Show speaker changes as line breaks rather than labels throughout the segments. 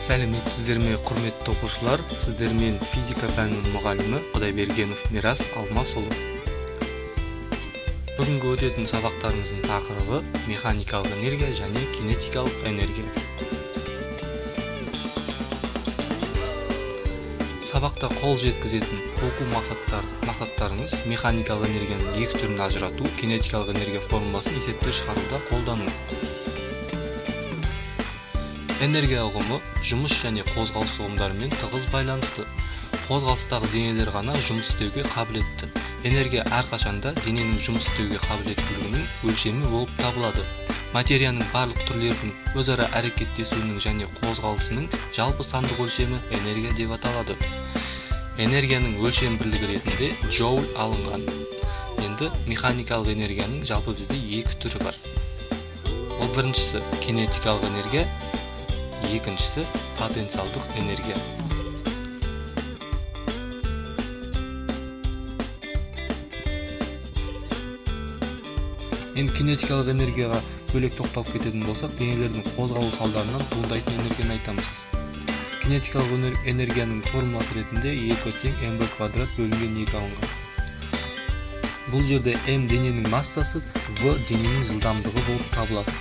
Сәлеметсіздер ме, құрметті оқушылар? Сіздермен физика пәнінің мұғалімі Құдайбергенов Мирас Алмасұлы. Бүгінгі өтетін сабақтарымыздың тақырыбы механикалық энергия және кинетикалық энергия. Сабақта қол жеткізетін оқу мақсаттарыңыз механикалық энергияның екі түрін ажырату, кинетикалық энергия формуласын есепте шығаруда қолдану. Энергия ұғымы жұмыс және қозғалыс ұғымдарымен тығыз байланысты. Қозғалыстағы денелер ғана жұмыс істеуге қабілетті. Энергия әрқашанда дененің жұмыс істеуге қабілеттілігінің өлшемі болып табылады. Материяның барлық түрлерінің өзара әрекеттесуінің және қозғалысының жалпы сандық өлшемі энергия деп аталады. Энергияның өлшем бірлігі ретінде джоуль алынған. Енді механикалық энергияның жалпы бізде екі түрі бар. Ол біріншісі кинетикалық энергия, екіншісі потенциалдық энергия. Енді кинетикалық энергияға бөлек тоқталып кететін болсақ, денелердің қозғалу салдарынан туындайтын энергияны айтамыз. Кинетикалық энергияның формуласы ретінде E тең mv квадрат бөлінген 2 алынған. Бұл жерде m дененің массасы, v дененің жылдамдығы болып табылады.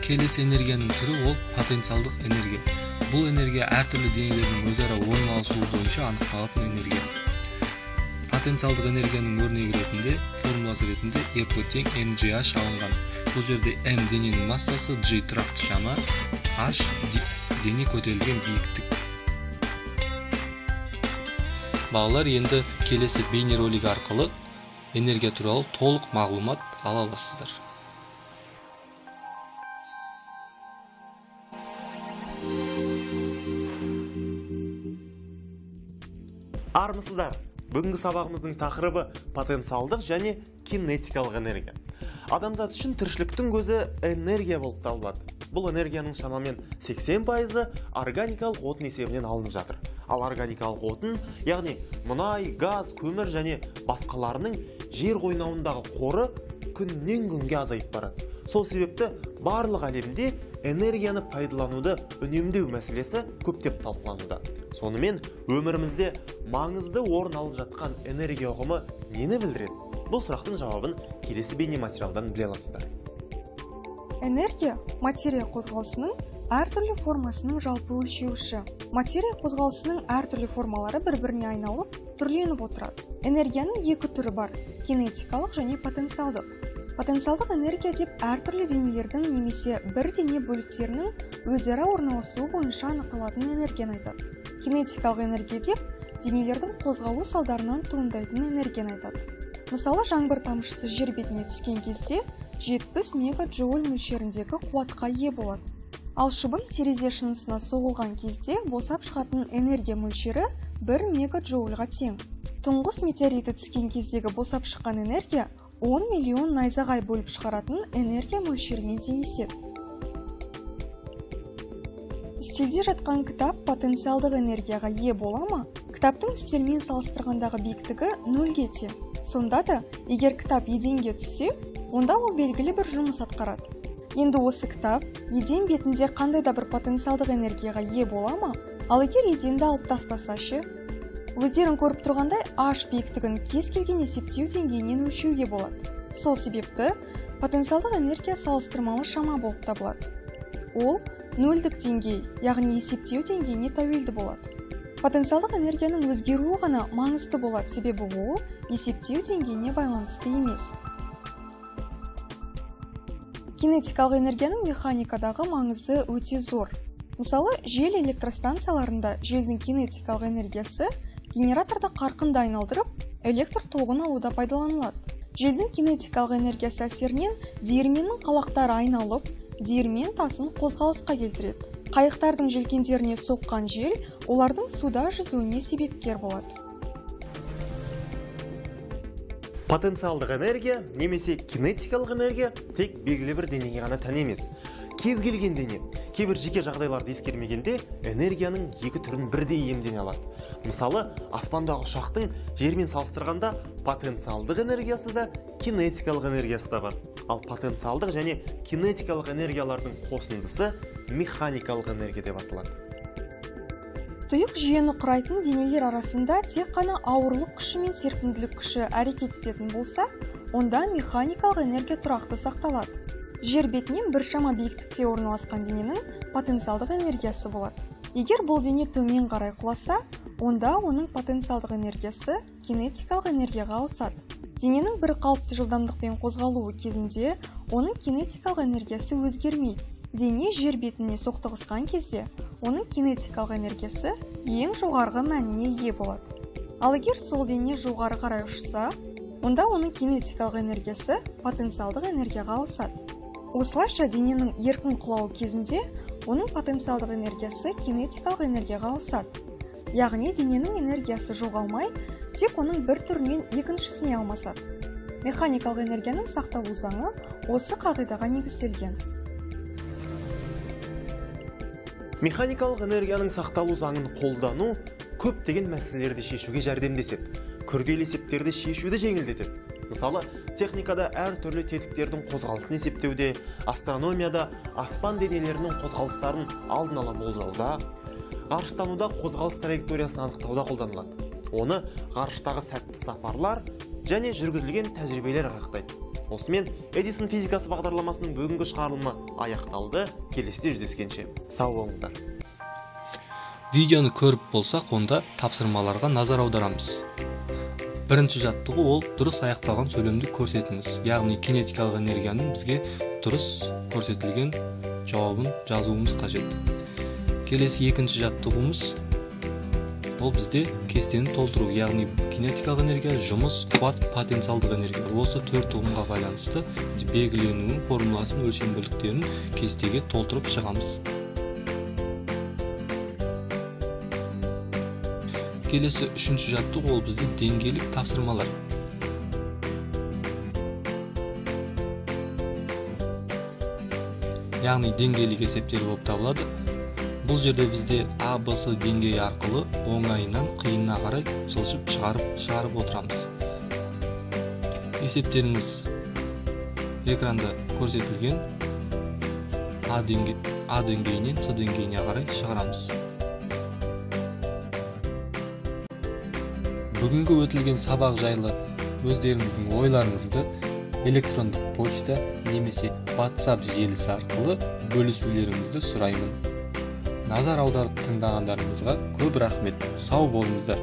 Келесі энергияның түрі ол потенциалдық энергия. Бұл энергия әртүрлі денелердің өзара орналасуы бойынша анықталатын энергия. Потенциалдық энергияның өрнегі ретінде, формуласы ретінде E тең mgh алынған. Бұл жерде m дененің массасы, g тұрақты шама, h дене көтерілген биіктік. Балалар, енді келесі бейнеролик арқылы энергия туралы толық мағлұмат ала аласыздар.
Армысыздар! Бүгінгі сабағымыздың тақырыбы потенциалдық және кинетикалық энергия. Адамзат үшін тіршіліктің көзі энергия болып табылады. Бұл энергияның шамамен 80% органикалық отын есебінен алынып жатыр. Ал органикалық отын, яғни мұнай, газ, көмір және басқаларының жер қойнауындағы қоры күннен күнге азайып барады. Сол себепті барлық әлемде энергияны пайдалануды үнемдеу мәселесі көптеп талқылануда. Сонымен өмірімізде маңызды орын алып жатқан энергия ұғымы нені білдіреді? Бұл сұрақтың жауабын келесі бейнематериалдан біле аласыздар.
Энергия материя қозғалысының әртүрлі формасының жалпы өлшеуіші. Материя қозғалысының әртүрлі формалары бір-біріне айналып, түрленіп отырады. Энергияның екі түрі бар: кинетикалық және потенциалдық. Потенциалдық энергия деп әртүрлі денелердің немесе бір дене бөліктерінің өзара орналасуы бойынша анықталатын энергияны айтады. Кинетикалық энергия деп денелердің қозғалу салдарынан туындайтын энергияны айтады. Мысалы, жаңбыр тамшысы жер бетіне түскен кезде 70 мегаджоуль мөлшеріндегі қуатқа ие болады. Ал шыбын терезе шынысына соғылған кезде босап шығатын энергия мөлшері 1 мегаджоульға тең. Тұңғыс метеориті түскен кездегі босап шыққан энергия 10 миллион найзағай бөліп шығаратын энергия мөлшерімен теңеседі. Үстелде жатқан кітап потенциалдық энергияға ие бола ма? Кітаптың үстелмен салыстырғандағы биіктігі 0-ге тең. Сонда да, егер кітап еденге түссе, онда ол белгілі бір жұмыс атқарады. Енді осы кітап еден бетінде қандай да бір потенциалдық энергияға ие бола ма? Ал егер еденді алып тастаса ше? Өздерің көріп тұрғандай, H биіктігін кез келген есептеу деңгейінен өлшеуге болады. Сол себепті потенциалдық энергия салыстырмалы шама болып табылады. Ол нөлдік деңгей, яғни есептеу деңгейіне тәуелді болады. Потенциалдық энергияның өзгеруі ғана маңызды болады, себебі ол есептеу деңгейіне байланысты емес. Кинетикалық энергияның механикадағы маңызы өте зор. Мысалы, жел электростанцияларында желдің кинетикалық энергиясы генераторды қарқынды айналдырып, электр тогын алуда пайдаланылады. Желдің кинетикалық энергиясы әсерінен диірменнің қалақтары айналып, диірмен тасын қозғалысқа келтіреді. Қайықтардың желкендеріне соққан жел олардың суда жүзуіне себепкер болады.
Потенциалдық энергия немесе кинетикалық энергия тек белгілі бір денеге ғана тән емес. Кез келген дене кейбір жеке жағдайларды ескермегенде энергияның екі түрін бірдей иемдене алады. Мысалы, аспандағы ұшақтың жермен салыстырғанда потенциалдық энергиясы да, кинетикалық энергиясы да бар. Ал потенциалдық және кинетикалық энергиялардың қосындысы механикалық энергия деп аталады.
Тұйық жүйені құрайтын денелер арасында тек қана ауырлық күші мен серпімділік күші әрекет ететін болса, онда механикалық энергия тұрақты сақталады. Жер бетінен біршама биіктікте орналасқан дененің потенциалдық энергиясы болады. Егер бұл дене төмен қарай құласа, онда оның потенциалдық энергиясы кинетикалық энергияға ауысады. Дененің бір қалыпты жылдамдықпен қозғалуы кезінде оның кинетикалық энергиясы өзгермейді. Дене жер бетіне соқтығысқан кезде оның кинетикалық энергиясы ең жоғарғы мәніне ие болады. Ал егер сол дене жоғары қарай ұшса, онда оның кинетикалық энергиясы потенциалдық энергияға ауысады. Осылайша дененің еркін құлауы кезінде оның потенциалдық энергиясы кинетикалық энергияға ауысады. Яғни дененің энергиясы жоғалмай, тек оның бір түрінен екіншісіне алмасады. Механикалық энергияның сақталу заңы осы қағидаға негізделген.
Механикалық энергияның сақталу заңын қолдану көптеген мәселелерді шешуге жәрдемдеседі. Күрделі есептерді шешуді жеңілдетеді. Мысалы, техникада әртүрлі тетіктердің қозғалысын есептеуде, астрономияда аспан денелерінің қозғалыстарын алдын ала болжауда, ғарыштануда қозғалыс траекториясын анықтауда қолданылады. Оны ғарыштағы сәтті сапарлар және жүргізілген тәжірибелер айғақтайды. Осымен Эдисон физикасы бағдарламасының бүгінгі шығарылымы аяқталды. Келесіде жүздескенше сау болыңыздар.
Видеоны көріп болсақ, онда тапсырмаларға назар аударамыз. Бірінші жаттығу ол дұрыс аяқталған сөйлемді көрсетіңіз. Яғни кинетикалық энергияның бізге дұрыс көрсетілген жауабын жазуымыз қажет. Келесі екінші жаттығуымыз ол бізде кестені толтыру, яғни кинетикалық энергия, жұмыс, қуат, потенциалдық энергия. Осы төрт ұғымға байланысты белгіленуін, формуласын, өлшем бірліктерін кестеге толтырып шығамыз. Келесі үшінші жаттығу ол бізде деңгейлік тапсырмалар. Яғни деңгейлік есептер болып табылады. Бұл жерде бізде А, Б, С деңгейі арқылы оңайынан қиынына қарай жылжып шығарып отырамыз. Есептеріңіз экранда көрсетілген А деңгейінен С деңгейіне қарай шығарамыз. Бүгінгі өтілген сабақ жайлы өздеріңіздің ойларыңызды электрондық почта немесе WhatsApp желісі арқылы бөлісулеріңізді сұраймын. Назар аударып тыңдағандарыңызға көп рахмет. Сау болыңыздар.